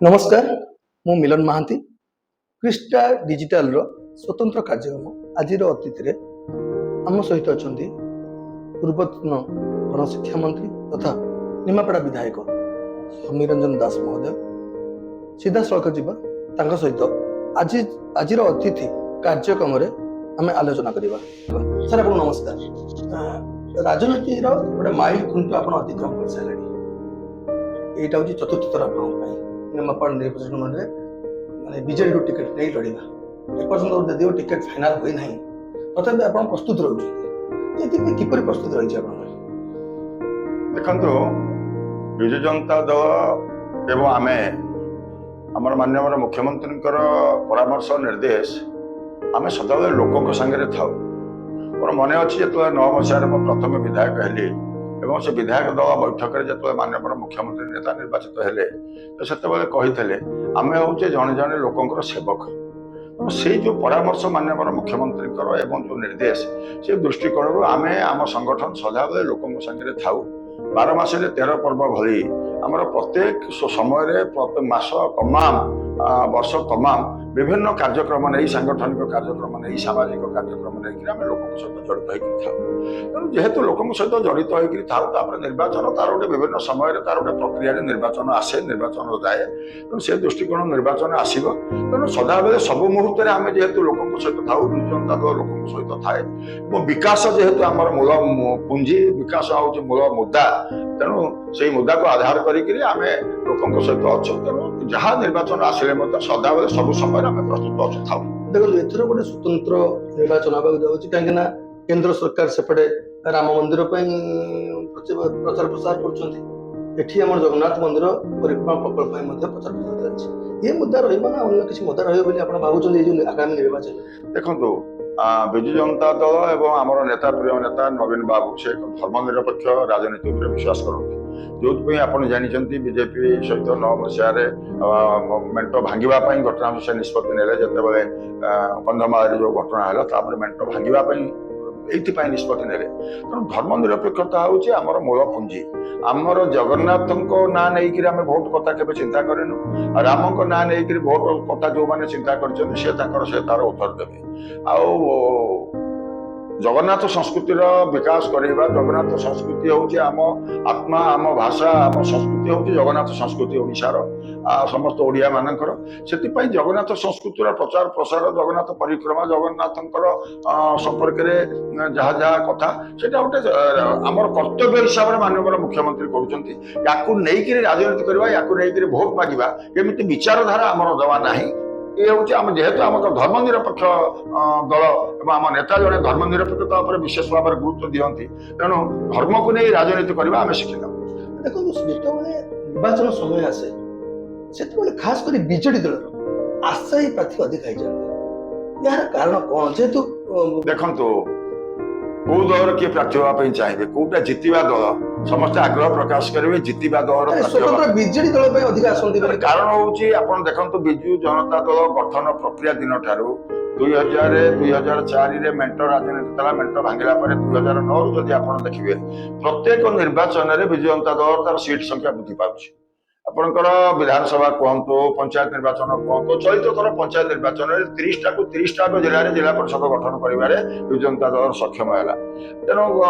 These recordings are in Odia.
ନମସ୍କାର, ମୁଁ ମିଲନ ମହାନ୍ତି। କ୍ରିଷ୍ଟା ଡିଜିଟାଲର ସ୍ୱତନ୍ତ୍ର କାର୍ଯ୍ୟକ୍ରମ ଆଜିର ଅତିଥିରେ ଆମ ସହିତ ଅଛନ୍ତି ପୂର୍ବତନ ଗଣଶିକ୍ଷା ମନ୍ତ୍ରୀ ତଥା ନିମାପଡ଼ା ବିଧାୟକ ସମୀର ରଞ୍ଜନ ଦାସ ମହୋଦୟ। ସିଧାସଳଖ ଯିବା ତାଙ୍କ ସହିତ। ଆଜିର ଅତିଥି କାର୍ଯ୍ୟକ୍ରମରେ ଆମେ ଆଲୋଚନା କରିବା। ସାର୍, ଆପଣଙ୍କୁ ନମସ୍କାର। ରାଜନୀତିର ଗୋଟେ ମାଇଲ ଖୁଣ୍ଟ ଆପଣ ଅତିକ୍ରମ କରିସାରିଲେଣି। ଏଇଟା ହେଉଛି ଚତୁର୍ଥ ଥର ଆପଣଙ୍କ ପାଇଁ ନିମାପଡ଼ା ନିର୍ବାଚନ ମଣ୍ଡଳୀରେ ମାନେ ବିଜେଡିରୁ ଟିକେଟ ନେଇ ଲଢ଼ିବା। ଏପର୍ଯ୍ୟନ୍ତ ଯଦିଓ ଟିକେଟ ଫାଇନାଲ ହୋଇନାହିଁ, ତଥାପି ଆପଣ ପ୍ରସ୍ତୁତ ରହୁଛନ୍ତି। ଏଥିପାଇଁ କିପରି ପ୍ରସ୍ତୁତ ରହିଛି ଆପଣଙ୍କର? ଦେଖନ୍ତୁ, ବିଜୁ ଜନତା ଦଳ ଏବଂ ଆମେ ଆମର ମାନ୍ୟବର ମୁଖ୍ୟମନ୍ତ୍ରୀଙ୍କର ପରାମର୍ଶ, ନିର୍ଦ୍ଦେଶ, ଆମେ ସଦାବେଳେ ଲୋକଙ୍କ ସାଙ୍ଗରେ ଥାଉ। ମୋର ମନେ ଅଛି, ଯେତେବେଳେ 9 ମସିହାରେ ମୁଁ ପ୍ରଥମେ ବିଧାୟକ ହେଲି ଏବଂ ସେ ବିଧାୟକ ଦଳ ବୈଠକରେ ଯେତେବେଳେ ମାନ୍ୟବର ମୁଖ୍ୟମନ୍ତ୍ରୀ ନେତା ନିର୍ବାଚିତ ହେଲେ, ତ ସେତେବେଳେ କହିଥିଲେ, ଆମେ ହେଉଛେ ଜଣେ ଜଣେ ଲୋକଙ୍କର ସେବକ। ତେଣୁ ସେଇ ଯେଉଁ ପରାମର୍ଶ ମାନ୍ୟବର ମୁଖ୍ୟମନ୍ତ୍ରୀଙ୍କର ଏବଂ ଯେଉଁ ନିର୍ଦ୍ଦେଶ, ସେ ଦୃଷ୍ଟିକୋଣରୁ ଆମେ ଆମ ସଂଗଠନ ସଦାବେଳେ ଲୋକଙ୍କ ସାଙ୍ଗରେ ଥାଉ। 12 ମାସରେ 13 ପର୍ବ ଭଳି ଆମର ପ୍ରତ୍ୟେକ ସମୟରେ, ପ୍ରତ୍ୟେକ ମାସ ତମାମ, ବର୍ଷ ତମାମ ବିଭିନ୍ନ କାର୍ଯ୍ୟକ୍ରମ ନେଇ, ସାଙ୍ଗଠନିକ କାର୍ଯ୍ୟକ୍ରମ ନେଇ, ସାମାଜିକ କାର୍ଯ୍ୟକ୍ରମ ନେଇକରି ଆମେ ଲୋକଙ୍କ ସହିତ ଜଡ଼ିତ ହେଇକରି ଥାଉ। ତେଣୁ ଯେହେତୁ ଲୋକଙ୍କ ସହିତ ଜଡ଼ିତ ହେଇକରି ଥାଉ, ତାପରେ ନିର୍ବାଚନ ତାର ଗୋଟେ ବିଭିନ୍ନ ସମୟରେ ତାର ଗୋଟେ ପ୍ରକ୍ରିୟାରେ ନିର୍ବାଚନ ଆସେ, ନିର୍ବାଚନ ଯାଏ। ତେଣୁ ସେ ଦୃଷ୍ଟିକୋଣ ନିର୍ବାଚନ ଆସିବ। ତେଣୁ ସଦାବେଳେ ସବୁ ମୁହୂର୍ତ୍ତରେ ଆମେ ଯେହେତୁ ଲୋକଙ୍କ ସହିତ ଥାଉ, ବିଜୁ ଜନତା ଦଳ ଲୋକଙ୍କ ସହିତ ଥାଏ ଏବଂ ବିକାଶ ଯେହେତୁ ଆମର ମୂଳ ପୁଞ୍ଜି, ବିକାଶ ହେଉଛି ମୂଳ ମୁଦ୍ଦା, ତେଣୁ ସେଇ ମୁଦ୍ଦାକୁ ଆଧାର କରିକିରି ଆମେ ଲୋକଙ୍କ ସହିତ ଅଛୁ। ତେଣୁ ଯାହା ନିର୍ବାଚନ ଆସିଲେ ମଧ୍ୟ ସଦାବେଳେ ସବୁ ସମୟରେ ଆମେ ପ୍ରସ୍ତୁତ ଅଛୁ, ଥାଉ। ଦେଖନ୍ତୁ, ଏଥର ଗୋଟେ ସ୍ୱତନ୍ତ୍ର ନିର୍ବାଚନ ହେବାକୁ ଯାଉଛି, କାହିଁକି ନା କେନ୍ଦ୍ର ସରକାର ସେପଟେ ରାମ ମନ୍ଦିର ପାଇଁ ପ୍ରଚାର ପ୍ରସାର କରୁଛନ୍ତି, ଏଠି ଆମର ଜଗନ୍ନାଥ ମନ୍ଦିର ପରିକ୍ରମା ପ୍ରକଳ୍ପ ପାଇଁ ମଧ୍ୟ ପ୍ରଚାର ପ୍ରସାର ଚାଲିଛି। ଏ ମୁଦ୍ଦା ରହିବ ନା ଅନ୍ୟ କିଛି ମୁଦ୍ଦା ରହିବ ବୋଲି ଆପଣ ଭାବୁଛନ୍ତି ଏଇ ଯୋଉ ଆଗାମୀ ନିର୍ବାଚନ? ଦେଖନ୍ତୁ, ବିଜୁ ଜନତା ଦଳ ଏବଂ ଆମର ନେତା, ପ୍ରିୟ ନେତା ନବୀନ ବାବୁ, ସେ ଏକ ଧର୍ମ ନିରପେକ୍ଷ ରାଜନୀତି ଉପରେ ବିଶ୍ୱାସ କରନ୍ତି। ଯୋଉଥିପାଇଁ ଆପଣ ଜାଣିଛନ୍ତି, ବିଜେପି ସହିତ 9 ମସିହାରେ ମେଣ୍ଟ ଭାଙ୍ଗିବା ପାଇଁ ଘଟଣା ସେ ନିଷ୍ପତ୍ତି ନେଲେ। ଯେତେବେଳେ କନ୍ଧମାଳରେ ଯୋଉ ଘଟଣା ହେଲା, ତାପରେ ମେଣ୍ଟ ଭାଙ୍ଗିବା ପାଇଁ ଏଇଥିପାଇଁ ନିଷ୍ପତ୍ତି ନେଲେ। ତେଣୁ ଧର୍ମ ନିରପେକ୍ଷତା ହେଉଛି ଆମର ମୂଳ ପୁଞ୍ଜି। ଆମର ଜଗନ୍ନାଥଙ୍କ ନାଁ ନେଇକିରି ଆମେ ଭୋଟ କଥା କେବେ ଚିନ୍ତା କରିନୁ। ଆଉ ରାମଙ୍କ ନାଁ ନେଇକିରି ଭୋଟ କଥା ଯୋଉମାନେ ଚିନ୍ତା କରିଛନ୍ତି, ସେ ତାଙ୍କର ସେ ତାର ଉତ୍ତର ଦେବେ। ଆଉ ଜଗନ୍ନାଥ ସଂସ୍କୃତିର ବିକାଶ କରିବା, ଜଗନ୍ନାଥ ସଂସ୍କୃତି ହେଉଛି ଆମ ଆତ୍ମା, ଆମ ଭାଷା, ଆମ ସଂସ୍କୃତି ହେଉଛି ଜଗନ୍ନାଥ ସଂସ୍କୃତି, ଓଡ଼ିଶାର ସମସ୍ତ ଓଡ଼ିଆ ମାନଙ୍କର। ସେଥିପାଇଁ ଜଗନ୍ନାଥ ସଂସ୍କୃତିର ପ୍ରଚାର ପ୍ରସାର, ଜଗନ୍ନାଥ ପରିକ୍ରମା, ଜଗନ୍ନାଥଙ୍କର ସମ୍ପର୍କରେ ଯାହା ଯାହା କଥା, ସେଇଟା ଗୋଟେ ଆମର କର୍ତ୍ତବ୍ୟ ହିସାବରେ ମାନ୍ୟବର ମୁଖ୍ୟମନ୍ତ୍ରୀ କରୁଛନ୍ତି। ୟାକୁ ନେଇକିରି ରାଜନୀତି କରିବା, ୟାକୁ ନେଇକିରି ଭୋଟ ମାଗିବା, ଏମିତି ବିଚାରଧାରା ଆମର ଦେବା ନାହିଁ। ଇଏ ହେଉଛି ଆମ ଯେହେତୁ ଆମ ଧର୍ମ ନିରପେକ୍ଷ ଦଳ ଏବଂ ଆମ ନେତା ଜଣେ ଧର୍ମ ନିରପେକ୍ଷତା ଉପରେ ବିଶେଷ ଭାବରେ ଗୁରୁତ୍ୱ ଦିଅନ୍ତି, ତେଣୁ ଧର୍ମକୁ ନେଇ ରାଜନୀତି କରିବା ଆମେ ଶିଖିନାଉ। ଦେଖନ୍ତୁ, ଯେତେବେଳେ ନିର୍ବାଚନ ସମୟ ଆସେ, ସେତେବେଳେ ଖାସ କରି ବିଜେଡି ଦଳର ଆଶାୟୀ ପ୍ରାର୍ଥୀ ଅଧିକ ହେଇଯାନ୍ତି। ଏହାର କାରଣ କଣ? ଯେହେତୁ ଦେଖନ୍ତୁ, କୋଉ ଦଳର କିଏ ପ୍ରାର୍ଥୀ ହେବା ପାଇଁ ଚାହିଁବେ? କୋଉଟା ଜିତିବା ଦଳ, ସମସ୍ତେ ଆଗ୍ରହ ପ୍ରକାଶ କରିବେ ଜିତିବା ଦଳର ମାନେ ପ୍ରାର୍ଥୀ ହେବା। ସ୍ୱତନ୍ତ୍ର ବିଜେଡି ଦଳ ପାଇଁ ଅଧିକ ଆସନ୍ତି ବୋଲି କାରଣ ହଉଛି, ଆପଣ ଦେଖନ୍ତୁ, ବିଜୁ ଜନତା ଦଳ ଗଠନ ପ୍ରକ୍ରିୟା ଦିନଠାରୁ 2000, 2004ରେ ମେଣ୍ଟ ରାଜନୀତି ଥିଲା। ମେଣ୍ଟ ଭାଙ୍ଗିଲା ପରେ 2009ରୁ ଯଦି ଆପଣ ଦେଖିବେ, ପ୍ରତ୍ୟେକ ନିର୍ବାଚନରେ ବିଜୁ ଜନତା ଦଳ ତାର ସିଟ୍ ସଂଖ୍ୟା ବୃଦ୍ଧି ପାଉଛି। ଆପଣଙ୍କର ବିଧାନସଭା କୁହନ୍ତୁ, ପଞ୍ଚାୟତ ନିର୍ବାଚନ କୁହନ୍ତୁ, ଚଳିତ ଥର ପଞ୍ଚାୟତ ନିର୍ବାଚନରେ 30ଟାକୁ 30ଟା ଜିଲ୍ଲାରେ ଜିଲ୍ଲା ପରିଷଦ ଗଠନ କରିବାରେ ବିଜୁ ଜନତା ଦଳ ସକ୍ଷମ ହେଲା। ତେଣୁ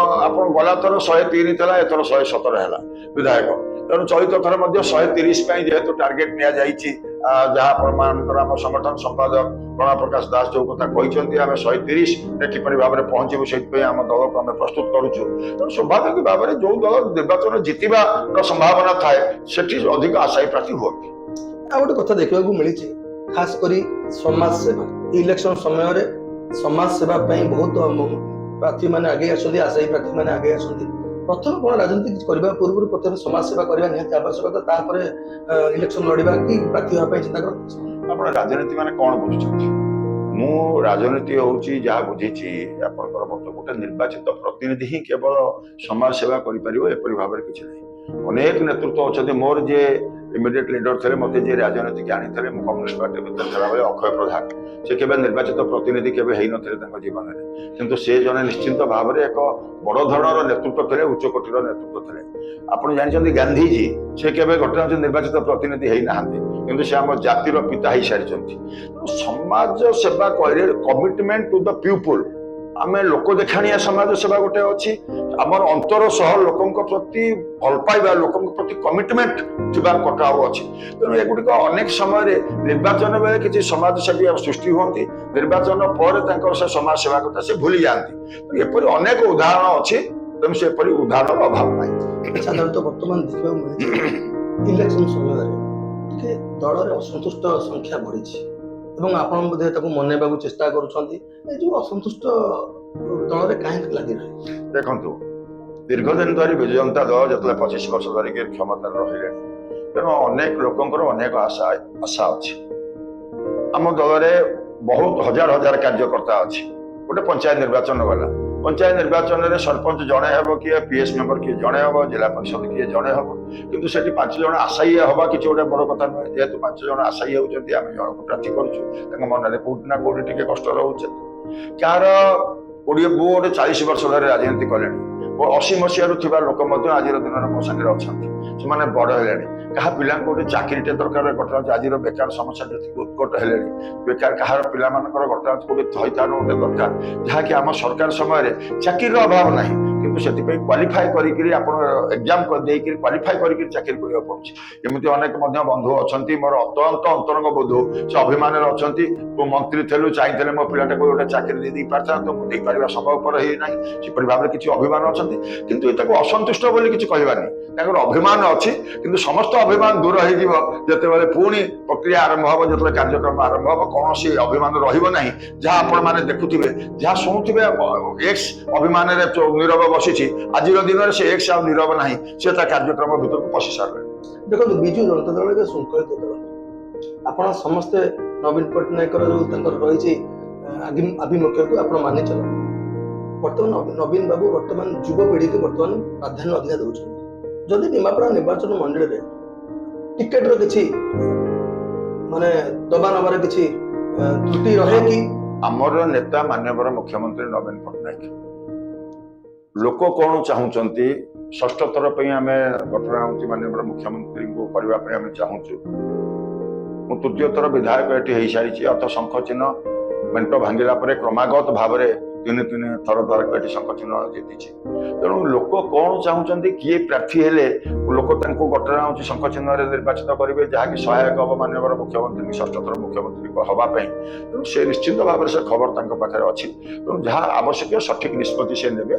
ଆପଣ ଗଲା ଥର 103 ଥିଲା, ଏଥର 117 ହେଲା ବିଧାୟକ। ତେଣୁ ଚଳିତ ଥର ମଧ୍ୟ 130 ପାଇଁ ଯେହେତୁ ଟାର୍ଗେଟ ନିଆଯାଇଛି, ଯାହା ଆପଣମାନଙ୍କର ଆମ ସଂଗଠନ ସମ୍ପାଦକ ପ୍ରଣବ ପ୍ରକାଶ ଦାସ ଯୋଉ କଥା କହିଛନ୍ତି, ଆମେ 130ରେ କିପରି ଭାବରେ ପହଞ୍ଚିବୁ, ସେଇଥିପାଇଁ ଆମ ଦଳକୁ ଆମେ ପ୍ରସ୍ତୁତ କରୁଛୁ। ତେଣୁ ସ୍ୱାଭାବିକ ଭାବରେ ଯୋଉ ଦଳ ନିର୍ବାଚନ ଜିତିବାର ସମ୍ଭାବନା ଥାଏ, ସେଠି ଅଧିକ ଆଶାୟୀ ପ୍ରାର୍ଥୀ ହୁଅନ୍ତି। ଆଉ ଗୋଟେ କଥା ଦେଖିବାକୁ ମିଳିଛି, ଖାସ କରି ସମାଜ ସେବା, ଇଲେକ୍ସନ ସମୟରେ ସମାଜ ସେବା ପାଇଁ ବହୁତ ପ୍ରାର୍ଥୀ ମାନେ ଆଗେଇ ଆସନ୍ତି, ଆଶାୟୀ ପ୍ରାର୍ଥୀ ମାନେ ଆଗେଇ ଆସନ୍ତି। ପ୍ରଥମେ କଣ, ରାଜନୀତି କିଛି କରିବା ପୂର୍ବରୁ ପ୍ରଥମେ ସମାଜ ସେବା କରିବା ନିହାତି ଆବଶ୍ୟକତା, ତାପରେ ଇଲେକ୍ସନ ଲଢିବା କି ପ୍ରାର୍ଥୀ ହେବା ପାଇଁ ଚିନ୍ତା କରନ୍ତି? ଆପଣ ରାଜନୀତି ମାନେ କଣ ବୁଝୁଛନ୍ତି? ମୁଁ ରାଜନୀତି ହଉଛି ଯାହା ବୁଝିଛି, ଆପଣଙ୍କର ମତ ଗୋଟେ ନିର୍ବାଚିତ ପ୍ରତିନିଧି ହିଁ କେବଳ ସମାଜ ସେବା କରିପାରିବ, ଏପରି ଭାବରେ କିଛି ନାହିଁ। ଅନେକ ନେତୃତ୍ୱ ଅଛନ୍ତି। ମୋର ଯିଏ ଇମିଡିଏଟ୍ ଲିଡର ଥିଲେ, ମୋତେ ଯିଏ ରାଜନୀତିକି ଆଣିଥିଲେ, ମୁଁ କମ୍ୟୁନିଷ୍ଟ ପାର୍ଟି ଭିତରେ ଥିଲାବେଳେ, ଅକ୍ଷୟ ପ୍ରଧାନ, ସେ କେବେ ନିର୍ବାଚିତ ପ୍ରତିନିଧି କେବେ ହେଇନଥିଲେ ତାଙ୍କ ଜୀବନରେ, କିନ୍ତୁ ସେ ଜଣେ ନିଶ୍ଚିନ୍ତ ଭାବରେ ଏକ ବଡ଼ ଧରଣର ନେତୃତ୍ୱ ଥିଲେ, ଉଚ୍ଚକୋଟୀର ନେତୃତ୍ୱ ଥିଲେ। ଆପଣ ଜାଣିଛନ୍ତି, ଗାନ୍ଧୀଜୀ, ସେ କେବେ ଘଟଣା ନିର୍ବାଚିତ ପ୍ରତିନିଧି ହେଇନାହାନ୍ତି, କିନ୍ତୁ ସେ ଆମ ଜାତିର ପିତା ହେଇସାରିଛନ୍ତି। ତେଣୁ ସମାଜ ସେବା କହିଲେ କମିଟମେଣ୍ଟ ଟୁ the people. ଆମେ ଲୋକ ଦେଖାଣିଆ ସମାଜ ସେବା ଗୋଟେ ଅଛି, ଆମର ଅନ୍ତର ସହ ଲୋକଙ୍କ ପ୍ରତି ଭଲ ପାଇବା, ଲୋକଙ୍କ ପ୍ରତି କମିଟମେଣ୍ଟ ଥିବା କଥା ଆଉ ଅଛି। ତେଣୁ ଏଗୁଡ଼ିକ ଅନେକ ସମୟରେ ନିର୍ବାଚନ ବେଳେ କିଛି ସମାଜସେବୀ ସୃଷ୍ଟି ହୁଅନ୍ତି, ନିର୍ବାଚନ ପରେ ତାଙ୍କର ସେ ସମାଜ ସେବା କଥା ସେ ଭୁଲି ଯାଆନ୍ତି। ତେଣୁ ଏପରି ଅନେକ ଉଦାହରଣ ଅଛି। ତେଣୁ ସେପରି ଉଦାହରଣର ଅଭାବ ନାହିଁ। ସାଧାରଣତଃ ବର୍ତ୍ତମାନ ଦେଖିବାକୁ ମିଳୁଛି, ଇଲେକ୍ସନ ସମୟରେ ଟିକେ ଦଳରେ ଅସନ୍ତୁଷ୍ଟ ସଂଖ୍ୟା ବଢିଛି ଏବଂ ଆପଣ ବୋଧେ ତାକୁ ମନେଇବାକୁ ଚେଷ୍ଟା କରୁଛନ୍ତି। ଏ ଯୋଉ ଅସନ୍ତୁଷ୍ଟ ଦଳରେ କାହିଁକି ଲାଗି ରହେ? ଦେଖନ୍ତୁ, ଦୀର୍ଘ ଦିନ ଧରି ବିଜୁ ଜନତା ଦଳ ଯେତେବେଳେ 25 ବର୍ଷ ଧରିକି କ୍ଷମତାରେ ରହିଲେଣି, ତେଣୁ ଅନେକ ଲୋକଙ୍କର ଅନେକ ଆଶା ଅଛି। ଆମ ଦଳରେ ବହୁତ ହଜାର ହଜାର କାର୍ଯ୍ୟକର୍ତ୍ତା ଅଛି। ଗୋଟେ ପଞ୍ଚାୟତ ନିର୍ବାଚନ ଗଲା। ପଞ୍ଚାୟତ ନିର୍ବାଚନରେ ସରପଞ୍ଚ ଜଣେ ହେବ କିଏ, ପିଏସ୍ ମେମ୍ବର କିଏ ଜଣେ ହେବ, ଜିଲ୍ଲା ପରିଷଦ କିଏ ଜଣେ ହେବ, କିନ୍ତୁ ସେଠି 5 ଜଣ ଆଶାୟୀ ହବା କିଛି ଗୋଟେ ବଡ଼ କଥା ନୁହେଁ। ଯେହେତୁ 5 ଜଣ ଆଶାୟୀ ହେଉଛନ୍ତି, ଆମେ ଜଣକୁ ପ୍ରାର୍ଥୀ କରୁଛୁ, ତାଙ୍କ ମନରେ କୋଉଠି ନା କୋଉଠି ଟିକେ କଷ୍ଟ ରହୁଛି। କାହାର 20, ମୁଁ ଗୋଟେ 40 ବର୍ଷ ଧରି ରାଜନୀତି କଲିଣି। ମୋ 80 ମସିହାରୁ ଥିବା ଲୋକ ମଧ୍ୟ ଆଜିର ଦିନରେ ମୋ ସାଙ୍ଗରେ ଅଛନ୍ତି। ସେମାନେ ବଡ଼ ହେଲେଣି। କାହା ପିଲାଙ୍କୁ ଗୋଟେ ଚାକିରିଟେ ଦରକାର। ଘଟଣା ହେଉଛି, ଆଜିର ବେକାର ସମସ୍ୟା ଯେତିକି ଉତ୍କଟ ହେଲେଣି, ବେକାର କାହାର ପିଲାମାନଙ୍କର, ଘଟଣା ହେଉଛି ଗୋଟେ ଥଇଥାନ ଗୋଟେ ଦରକାର, ଯାହାକି ଆମ ସରକାର ସମୟରେ ଚାକିରିର ଅଭାବ ନାହିଁ, କିନ୍ତୁ ସେଥିପାଇଁ କ୍ୱାଲିଫାଏ କରିକିରି, ଆପଣ ଏକ୍ଜାମ ଦେଇକିରି କ୍ୱାଲିଫାଏ କରିକିରି ଚାକିରି କରିବାକୁ ପଡୁଛି। ଏମିତି ଅନେକ ମଧ୍ୟ ବନ୍ଧୁ ଅଛନ୍ତି, ମୋର ଅତ୍ୟନ୍ତ ଅନ୍ତରଙ୍ଗ ବନ୍ଧୁ, ସେ ଅଭିମାନରେ ଅଛନ୍ତି, ତୁ ମନ୍ତ୍ରୀ ଥିଲୁ, ଚାହିଁଥିଲେ ମୋ ପିଲାଟାକୁ ଗୋଟେ ଚାକିରି ଦେଇ ଦେଇପାରିଥାନ୍ତୁ, ମୁଁ ଦେଇପାରିବା ସମ୍ଭବପର ହେଇନାହିଁ। ସେପରି ଭାବରେ କିଛି ଅଭିମାନ ଅଛନ୍ତି, କିନ୍ତୁ ତାକୁ ଅସନ୍ତୁଷ୍ଟ ବୋଲି କିଛି କହିବାନି। ତାଙ୍କର ଅଭିମାନ ଅଛି, କିନ୍ତୁ ସମସ୍ତ ଅଭିମାନ ଦୂର ହେଇଯିବ ଯେତେବେଳେ ପୁଣି ପ୍ରକ୍ରିୟା ଆରମ୍ଭ ହବ, ଯେତେବେଳେ କାର୍ଯ୍ୟକ୍ରମ ଆରମ୍ଭ ହବ। କୌଣସି ଅଭିମାନ ରହିବ ନାହିଁ। ଯାହା ଆପଣମାନେ ଦେଖୁଥିବେ, ଯାହା ଶୁଣୁଥିବେ, ଏକ୍ସ ଅଭିମାନରେ ନୀରବ ବସିଛି, ଆଜିର ଦିନରେ ସେ ଏକ୍ସ ଆଉ ନୀରବ ନାହିଁ। ସେ ତା କାର୍ଯ୍ୟକ୍ରମ ଭିତରକୁ ପଶି ସାରିଲେଣି। ଦେଖନ୍ତୁ, ବିଜୁ ଜନତା ଦଳ ଏକ ଶୃଙ୍ଖଳିତ ଦଳ। ଆପଣ ସମସ୍ତେ ନବୀନ ପଟ୍ଟନାୟକର ଯୋଉ ତାଙ୍କର ରହିଛି ଆଭିମୁଖ୍ୟକୁ ଆପଣ ମାନି ଚଲନ୍ତି। ବର୍ତ୍ତମାନ ନବୀନ ବାବୁ ବର୍ତ୍ତମାନ ଯୁବପିଢିକୁ ବର୍ତ୍ତମାନ ପ୍ରାଧାନ୍ୟ ଅଧିକା ଦେଉଛନ୍ତି। ଯଦି ନିମାପଡ଼ା ନିର୍ବାଚନ ମଣ୍ଡଳୀରେ ଟିକେଟର କିଛି ମାନେ ଦବା ନବାର କିଛି ତ୍ରୁଟି ରହେ କି? ଆମର ନେତା ମାନ୍ୟବର ମୁଖ୍ୟମନ୍ତ୍ରୀ ନବୀନ ପଟ୍ଟନାୟକ ଲୋକ କଣ ଚାହୁଁଛନ୍ତି, ଷଷ୍ଠ ଥର ପାଇଁ ଆମେ ଘଟଣା ହେଉଛି ମାନ୍ୟବର ମୁଖ୍ୟମନ୍ତ୍ରୀଙ୍କୁ କରିବା ପାଇଁ ଆମେ ଚାହୁଁଛୁ। ମୁଁ ତୃତୀୟ ଥର ବିଧାୟକ ଏଠି ହେଇସାରିଛି। ଅର୍ଥ ଶଙ୍ଖ ଚିହ୍ନ ମେଣ୍ଟ ଭାଙ୍ଗିଲା ପରେ କ୍ରମାଗତ ଭାବରେ ତିନି ତିନି ଥର ଧରକ ଏଠି ଶଙ୍ଖ ଚିହ୍ନ ଜିତିଛି। ତେଣୁ ଲୋକ କଣ ଚାହୁଁଛନ୍ତି, କିଏ ପ୍ରାର୍ଥୀ ହେଲେ ଲୋକ ତାଙ୍କୁ ଘଟଣା ହେଉଛି ଶଙ୍ଖ ଚିହ୍ନରେ ନିର୍ବାଚିତ କରିବେ, ଯାହାକି ସହାୟକ ହବ ମାନ୍ୟବର ମୁଖ୍ୟମନ୍ତ୍ରୀ ଷଷ୍ଠ ଥର ମୁଖ୍ୟମନ୍ତ୍ରୀ ହବା ପାଇଁ। ତେଣୁ ସେ ନିଶ୍ଚିନ୍ତ ଭାବରେ ସେ ଖବର ତାଙ୍କ ପାଖରେ ଅଛି। ତେଣୁ ଯାହା ଆବଶ୍ୟକୀୟ ସଠିକ ନିଷ୍ପତ୍ତି ସେ ନେବେ।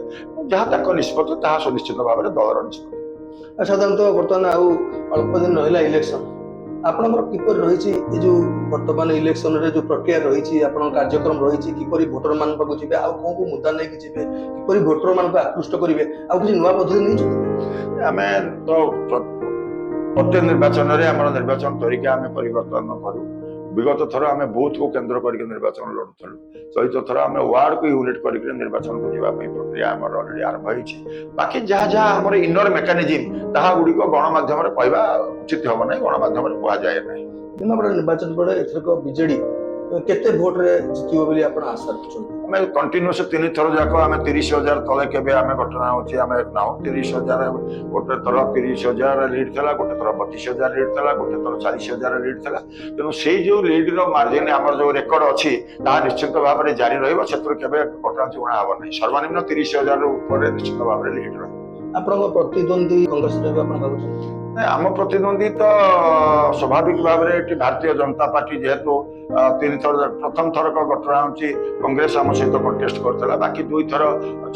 ଯାହା ତାଙ୍କ ନିଷ୍ପତ୍ତି, ତାହା ସୁନିଶ୍ଚିତ ଭାବରେ ଦଳର ନିଷ୍ପତ୍ତି। ଆଉ ସାଧାରଣତଃ ବର୍ତ୍ତମାନ ଆଉ ଅଳ୍ପ ଦିନ ରହିଲା ଇଲେକ୍ସନ। ଆପଣଙ୍କର କିପରି ରହିଛି, ଏ ଯୋଉ ବର୍ତ୍ତମାନ ଇଲେକ୍ସନରେ ଯୋଉ ପ୍ରକ୍ରିୟା ରହିଛି, ଆପଣଙ୍କ କାର୍ଯ୍ୟକ୍ରମ ରହିଛି, କିପରି ଭୋଟର ମାନଙ୍କ ପାଖକୁ ଯିବେ, ଆଉ କୋଉ କୋଉ ମୁଦ୍ଦା ନେଇକି ଯିବେ, କିପରି ଭୋଟର ମାନଙ୍କୁ ଆକୃଷ୍ଟ କରିବେ, ଆଉ କିଛି ନୂଆ ପଦ୍ଧତି ନେଇଛନ୍ତି? ଆମେ ତ ପ୍ରତ୍ୟେକ ନିର୍ବାଚନରେ ଆମର ନିର୍ବାଚନ ତରିକା ଆମେ ପରିବର୍ତ୍ତନ କରୁ। ବିଗତ ଥର ଆମେ ବୁଥକୁ କେନ୍ଦ୍ର କରିକି ନିର୍ବାଚନ ଲଢୁଥିଲୁ। ଚଳିତ ଥର ଆମେ ୱାର୍ଡକୁ ୟୁନିଟ୍ କରିକି ନିର୍ବାଚନକୁ ଯିବା ପାଇଁ ପ୍ରକ୍ରିୟା ଆମର ଅଲରେଡି ଆରମ୍ଭ ହେଇଛି। ବାକି ଯାହା ଯାହା ଆମର ଇନର ମେକାନିଜିମ୍, ତାହା ଗୁଡ଼ିକ ଗଣମାଧ୍ୟମରେ କହିବା ଉଚିତ ହେବ ନାହିଁ, ଗଣମାଧ୍ୟମରେ କୁହାଯାଏ ନାହିଁ। ନିମାପଡ଼ା ନିର୍ବାଚନ ପରେ ଏଥରକ ବିଜେଡି କେତେ ଭୋଟରେ ଜିତିବ ବୋଲି ଆପଣ ଆଶା ରଖୁଛନ୍ତି? ଆମେ କଣ୍ଟିନ୍ୟୁଅସ୍ ତିନି ଥର ଯାକ ଆମେ 30,000 ତଳେ କେବେ ଆମେ ଘଟଣା ହେଉଛି ଆମେ ନାହୁଁ। 30,000, ଗୋଟେ ଥର 30,000 ଲିଡ୍ ଥିଲା, ଗୋଟେ ଥର 32,000 ଲିଡ୍ ଥିଲା, ଗୋଟେ ଥର 40,000 ଲିଡ୍ ଥିଲା। ତେଣୁ ସେଇ ଯୋଉ ଲିଡ୍ର ମାର୍ଜିନ୍, ଆମର ଯୋଉ ରେକର୍ଡ ଅଛି, ତାହା ନିଶ୍ଚିତ ଭାବରେ ଜାରି ରହିବ। ସେଥିରୁ କେବେ ଘଟଣା ଊଣା ହେବ ନାହିଁ। ସର୍ବନିମ୍ନ 30,000 ଉପରେ ନିଶ୍ଚିତ ଭାବରେ ଲିଡ୍ ରହିବ। ଆପଣଙ୍କ ପ୍ରତିଦ୍ୱନ୍ଦ୍ୱୀ କଂଗ୍ରେସ ରହିବ ଆପଣ ଭାବୁଛନ୍ତି? ନାଇଁ, ଆମ ପ୍ରତିଦ୍ୱନ୍ଦ୍ୱୀ ତ ସ୍ୱାଭାବିକ ଭାବରେ ଏଠି ଭାରତୀୟ ଜନତା ପାର୍ଟି। ଯେହେତୁ ତିନି ଥର, ପ୍ରଥମ ଥରକ ଘଟଣା ହେଉଛି କଂଗ୍ରେସ ଆମ ସହିତ କଣ୍ଟେଷ୍ଟ କରିଥିଲା, ବାକି ଦୁଇଥର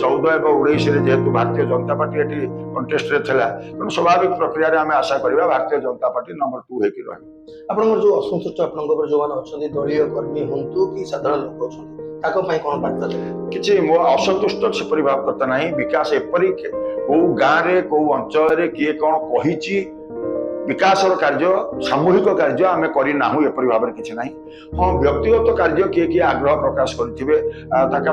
14 ଏବଂ 19ରେ ଯେହେତୁ ଭାରତୀୟ ଜନତା ପାର୍ଟି ଏଠି କଣ୍ଟେଷ୍ଟରେ ଥିଲା, ତେଣୁ ସ୍ୱାଭାବିକ ପ୍ରକ୍ରିୟାରେ ଆମେ ଆଶା କରିବା ଭାରତୀୟ ଜନତା ପାର୍ଟି ନମ୍ବର 2 ହେଇକି ରହିବ। ଆପଣଙ୍କର ଯୋଉ ଅସନ୍ତୁଷ୍ଟ ଆପଣଙ୍କ ଉପରେ ଯୋଉମାନେ ଅଛନ୍ତି, ଦଳୀୟ କର୍ମୀ ହୁଅନ୍ତୁ କି ସାଧାରଣ ଲୋକ ଅଛନ୍ତି, ତାଙ୍କ ପାଇଁ କଣ ବାର୍ତ୍ତା ଦେବେ? କିଛି ମୋ ଅସନ୍ତୁଷ୍ଟ ସେପରି ଭାବ କଥା ନାହିଁ। ବିକାଶ ଏପରି କୋଉ ଗାଁରେ, କୋଉ ଅଞ୍ଚଳରେ କିଏ କଣ କହିଛି, ବିକାଶର କାର୍ଯ୍ୟ, ସାମୂହିକ କାର୍ଯ୍ୟ ଆମେ କରିନାହୁଁ, ଏପରି ଭାବରେ କିଛି ନାହିଁ। ହଁ, ବ୍ୟକ୍ତିଗତ କାର୍ଯ୍ୟ କିଏ କିଏ ଆଗ୍ରହ ପ୍ରକାଶ କରିଥିବେ, ତାଙ୍କ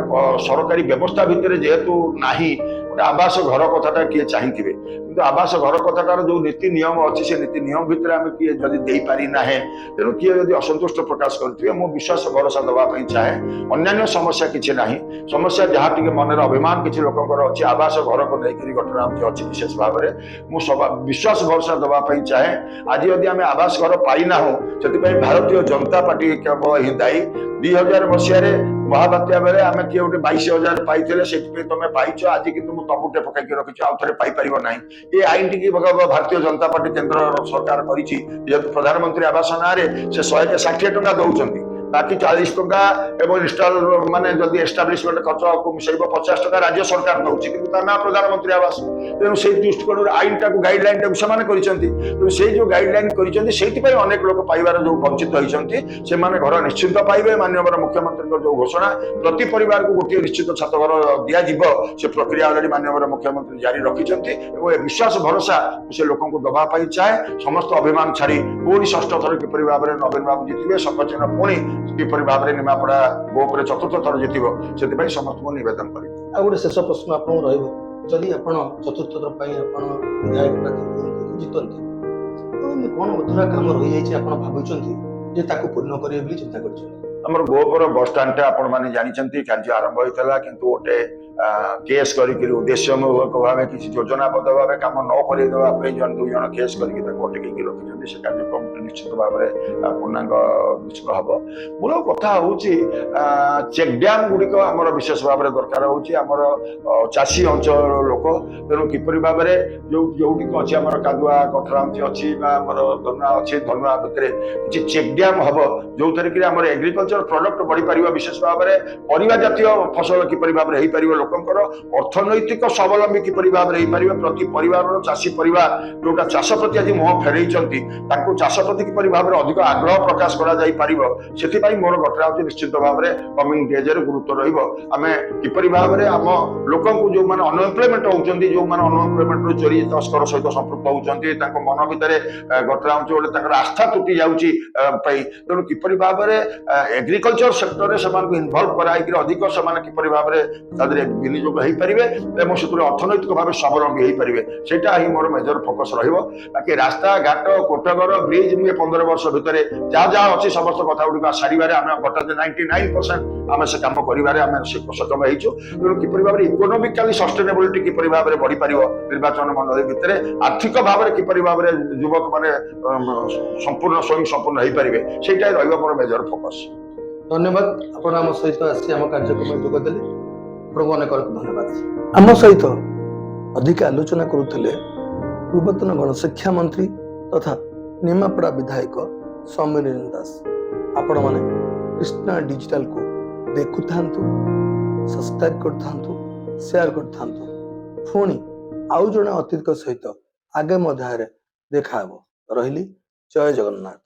ସରକାରୀ ବ୍ୟବସ୍ଥା ଭିତରେ ଯେହେତୁ ନାହିଁ। ଗୋଟେ ଆବାସ ଘର କଥାଟା କିଏ ଚାହିଁଥିବେ, କିନ୍ତୁ ଆବାସ ଘର କଥାଟାର ଯୋଉ ନୀତି ନିୟମ ଅଛି, ସେ ନୀତି ନିୟମ ଭିତରେ ଆମେ କିଏ ଯଦି ଦେଇପାରି ନାହିଁ, ତେଣୁ କିଏ ଯଦି ଅସନ୍ତୁଷ୍ଟ ପ୍ରକାଶ କରିଥିବେ, ମୁଁ ବିଶ୍ୱାସ ଭରସା ଦେବା ପାଇଁ ଚାହେଁ। ଅନ୍ୟାନ୍ୟ ସମସ୍ୟା କିଛି ନାହିଁ। ସମସ୍ୟା ଯାହା ଟିକେ ମନରେ ଅଭିମାନ କିଛି ଲୋକଙ୍କର ଅଛି, ଆବାସ ଘରକୁ ନେଇକରି ଘଟଣା ଅଛି। ବିଶେଷ ଭାବରେ ମୁଁ ସବା ବିଶ୍ୱାସ ଭରସା ଦେବା ପାଇଁ ଚାହେଁ, ଆଜି ଯଦି ଆମେ ଆବାସ ଘର ପାଇନାହୁଁ, ସେଥିପାଇଁ ଭାରତୀୟ ଜନତା ପାର୍ଟି କେବଳ ହିଁ ଦାୟୀ। 2000 ମସିହାରେ ମହାବାତ୍ୟା ବେଳେ ଆମେ କିଏ ଗୋଟେ 22,000 ପାଇଥିଲେ, ସେଥିପାଇଁ ତମେ ପାଇଛ। ଆଜି କିନ୍ତୁ ମୁଁ ତବୁଟେ ପକାଇକି ରଖିଛି, ଆଉ ଥରେ ପାଇପାରିବ ନାହିଁ। ଏ ଆଇନଟିକି ଭାରତୀୟ ଜନତା ପାର୍ଟି କେନ୍ଦ୍ର ସରକାର କରିଛି। ଯେହେତୁ ପ୍ରଧାନମନ୍ତ୍ରୀ ଆବାସ ନାଁରେ ସେ 160 ଟଙ୍କା ଦଉଛନ୍ତି, ବାକି 40 ଟଙ୍କା ଏବଂ ଇନଷ୍ଟଲ ମାନେ ଯଦି ଏଷ୍ଟାବ୍ଲିଶମେଣ୍ଟ ଖର୍ଚ୍ଚକୁ ମିଶାଇବ, 50 ଟଙ୍କା ରାଜ୍ୟ ସରକାର ଦଉଛି, କିନ୍ତୁ ତା ନାଁ ପ୍ରଧାନମନ୍ତ୍ରୀ ଆବାସ। ତେଣୁ ସେଇ ଦୃଷ୍ଟିକୋଣରୁ ଆଇନଟାକୁ, ଗାଇଡଲାଇନଟାକୁ ସେମାନେ କରିଛନ୍ତି। ତେଣୁ ସେଇ ଯୋଉ ଗାଇଡଲାଇନ କରିଛନ୍ତି, ସେଇଥିପାଇଁ ଅନେକ ଲୋକ ପାଇବାର ଯୋଉ ବଞ୍ଚିତ ହେଇଛନ୍ତି, ସେମାନେ ଘର ନିଶ୍ଚିନ୍ତ ପାଇବେ। ମାନ୍ୟବର ମୁଖ୍ୟମନ୍ତ୍ରୀଙ୍କ ଯୋଉ ଘୋଷଣା, ପ୍ରତି ପରିବାରକୁ ଗୋଟିଏ ନିଶ୍ଚିତ ଛାତ ଘର ଦିଆଯିବ, ସେ ପ୍ରକ୍ରିୟା ଅଲରେଡି ମାନ୍ୟବର ମୁଖ୍ୟମନ୍ତ୍ରୀ ଜାରି ରଖିଛନ୍ତି ଏବଂ ଏ ବିଶ୍ୱାସ ଭରସା ମୁଁ ସେ ଲୋକଙ୍କୁ ଦେବା ପାଇଁ ଚାହେଁ। ସମସ୍ତ ଅଭିମାନ ଛାଡି ପୁଣି ଷଷ୍ଠ ଥର କିପରି ଭାବରେ ନବୀନ ବାବୁ ଜିତିବେ, ଶଙ୍ଖଚିହ୍ନ ପୁଣି କିପରି ଭାବରେ ନିମାପଡା ଗୋପରେ ଚତୁର୍ଥ ଥର ଜିତିବ, ସେଥିପାଇଁ ସମସ୍ତଙ୍କୁ ନିବେଦନ କରିବି। ଆଉ ଗୋଟେ ଶେଷ ପ୍ରଶ୍ନ ଆପଣଙ୍କୁ ରହିବ। ଯଦି ଆପଣ ଚତୁର୍ଥ ଥର ପାଇଁ ଆପଣ ବିଧାୟକ ପ୍ରାର୍ଥୀ ହୁଅନ୍ତି, ଜିତନ୍ତି, ତ ଏମିତି କଣ ଅଧୁରା କାମ ରହିଯାଇଛି, ଆପଣ ଭାବୁଛନ୍ତି ଯେ ତାକୁ ପୂର୍ଣ୍ଣ କରିବେ ବୋଲି ଚିନ୍ତା କରିଛନ୍ତି? ଆମର ଗୋପର ବସଷ୍ଟାଣ୍ଡଟା ଆପଣମାନେ ଜାଣିଛନ୍ତି, କାର୍ଯ୍ୟ ଆରମ୍ଭ ହୋଇଥିଲା, କିନ୍ତୁ ଗୋଟେ କେସ୍ କରିକିରି ଉଦ୍ଦେଶ୍ୟମୂଳକ ଭାବେ କିଛି ଯୋଜନାବଦ୍ଧ ଭାବେ କାମ ନ କରିଦେବା ପାଇଁ ଜଣେ ଦୁଇ ଜଣ କେସ୍ କରିକି ତାକୁ ଅଟକେଇକି ରଖିଛନ୍ତି। ସେ କାର୍ଯ୍ୟକ୍ରମଟି ନିଶ୍ଚିତ ଭାବରେ ପୂର୍ଣ୍ଣାଙ୍ଗ ନିଶ୍ଚିତ ହବ। ମୂଳ କଥା ହଉଛି, ଚେକ୍ ଡ୍ୟାମ୍ ଗୁଡ଼ିକ ଆମର ବିଶେଷ ଭାବରେ ଦରକାର ହଉଛି। ଆମର ଚାଷୀ ଅଞ୍ଚଳର ଲୋକ, ତେଣୁ କିପରି ଭାବରେ ଯୋଉ ଯୋଉଠିକି ଅଛି ଆମର କାଦୁଆ କଠରାମତି ଅଛି ବା ଆମର ଧନୁଆ ଅଛି, ଧନୁଆ ଭିତରେ କିଛି ଚେକ୍ ଡ୍ୟାମ୍ ହବ, ଯୋଉଥିରେ କି ଆମର ଏଗ୍ରିକଲଚର ପ୍ରଡକ୍ଟ ବଢିପାରିବ। ବିଶେଷ ଭାବରେ ପରିବା ଜାତୀୟ ଫସଲ କିପରି ଭାବରେ ହେଇପାରିବ, ଲୋକଙ୍କର ଅର୍ଥନୈତିକ ସ୍ୱାବଲମ୍ବୀ କିପରି ଭାବରେ ହେଇପାରିବ, ପ୍ରତି ପରିବାରର ଚାଷୀ ପରିବାର ଯୋଉଟା ଚାଷ ପ୍ରତି ଆଜି ମୁହଁ ଫେରେଇଛନ୍ତି, ତାଙ୍କୁ ଚାଷ ପ୍ରତି କିପରି ଭାବରେ ଅଧିକ ଆଗ୍ରହ ପ୍ରକାଶ କରାଯାଇ ପାରିବ, ସେଥିପାଇଁ ମୋର ଘଟଣା ହଉଛି ନିଶ୍ଚିତ ଭାବରେ କମିଂ ଡେଜରେ ଗୁରୁତ୍ୱ ରହିବ। ଆମେ କିପରି ଭାବରେ ଆମ ଲୋକଙ୍କୁ, ଯୋଉମାନେ ଅନଏମ୍ପ୍ଲୟମେଣ୍ଟ ହଉଛନ୍ତି, ଯୋଉମାନେ ଅନଏମ୍ପ୍ଲୟମେଣ୍ଟରୁ ଚୋରି ତସ୍କର ସହିତ ସମ୍ପୃକ୍ତ ହଉଛନ୍ତି, ତାଙ୍କ ମନ ଭିତରେ ଘଟଣା ହଉଛି ଗୋଟେ ତାଙ୍କର ଆସ୍ଥା ତୁଟି ଯାଉଛି ପାଇଁ, ତେଣୁ କିପରି ଭାବରେ ଏଗ୍ରିକଲଚର ସେକ୍ଟରରେ ସେମାନଙ୍କୁ ଇନଭଲ୍ଭ କରାହେଇକି ଅଧିକ ସେମାନେ କିପରି ଭାବରେ ତା ଦେହରେ ବିନିଯୋଗ ହେଇପାରିବେ ଏବଂ ସେଥିରେ ଅର୍ଥନୈତିକ ଭାବେ ସ୍ୱାବଲମ୍ବୀ ହେଇପାରିବେ, ସେଇଟା ହିଁ ମୋର ମେଜର ଫୋକସ ରହିବ। ବାକି ରାସ୍ତା ଘାଟ, କୋଠଘର, ବ୍ରିଜ, ମୁଁ ଏ 15 ବର୍ଷ ଭିତରେ ଯାହା ଯାହା ଅଛି ସମସ୍ତ କଥା ଗୁଡ଼ିକ ସାରିବାରେ ଆମେ ବର୍ତ୍ତମାନ 99% ଆମେ ସେ କାମ କରିବାରେ ଆମେ ସେ ସକ୍ଷମ ହେଇଛୁ। ତେଣୁ କିପରି ଭାବରେ ଇକୋନୋମିକାଲି ସଷ୍ଟେନେବିଲିଟି କିପରି ଭାବରେ ବଢିପାରିବ, ନିର୍ବାଚନ ମଣ୍ଡଳୀ ଭିତରେ ଆର୍ଥିକ ଭାବରେ କିପରି ଭାବରେ ଯୁବକମାନେ ସମ୍ପୂର୍ଣ୍ଣ ସ୍ୱୟଂ ସମ୍ପୂର୍ଣ୍ଣ ହେଇପାରିବେ, ସେଇଟା ହିଁ ରହିବ ମୋର ମେଜର ଫୋକସ। ଧନ୍ୟବାଦ। ଆପଣ ଆମ ସହିତ ଆସି ଆମ କାର୍ଯ୍ୟକ୍ରମରେ ଯୋଗ ଦେଲେ, ଆପଣଙ୍କୁ ଅନେକ ଅନେକ ଧନ୍ୟବାଦ। ଆମ ସହିତ ଅଧିକ ଆଲୋଚନା କରୁଥିଲେ ପୂର୍ବତନ ଗଣଶିକ୍ଷା ମନ୍ତ୍ରୀ ତଥା ନିମାପଡ଼ା ବିଧାୟକ ସୌମ୍ୟ ରଞ୍ଜନ ଦାସ। ଆପଣମାନେ କୃଷ୍ଣା ଡିଜିଟାଲକୁ ଦେଖୁଥାନ୍ତୁ, ସବସ୍କ୍ରାଇବ କରିଥାନ୍ତୁ, ସେୟାର କରିଥାନ୍ତୁ। ପୁଣି ଆଉ ଜଣେ ଅତିଥିଙ୍କ ସହିତ ଆଗାମୀ ଅଧ୍ୟାୟରେ ଦେଖା ହେବ। ରହିଲି, ଜୟ ଜଗନ୍ନାଥ।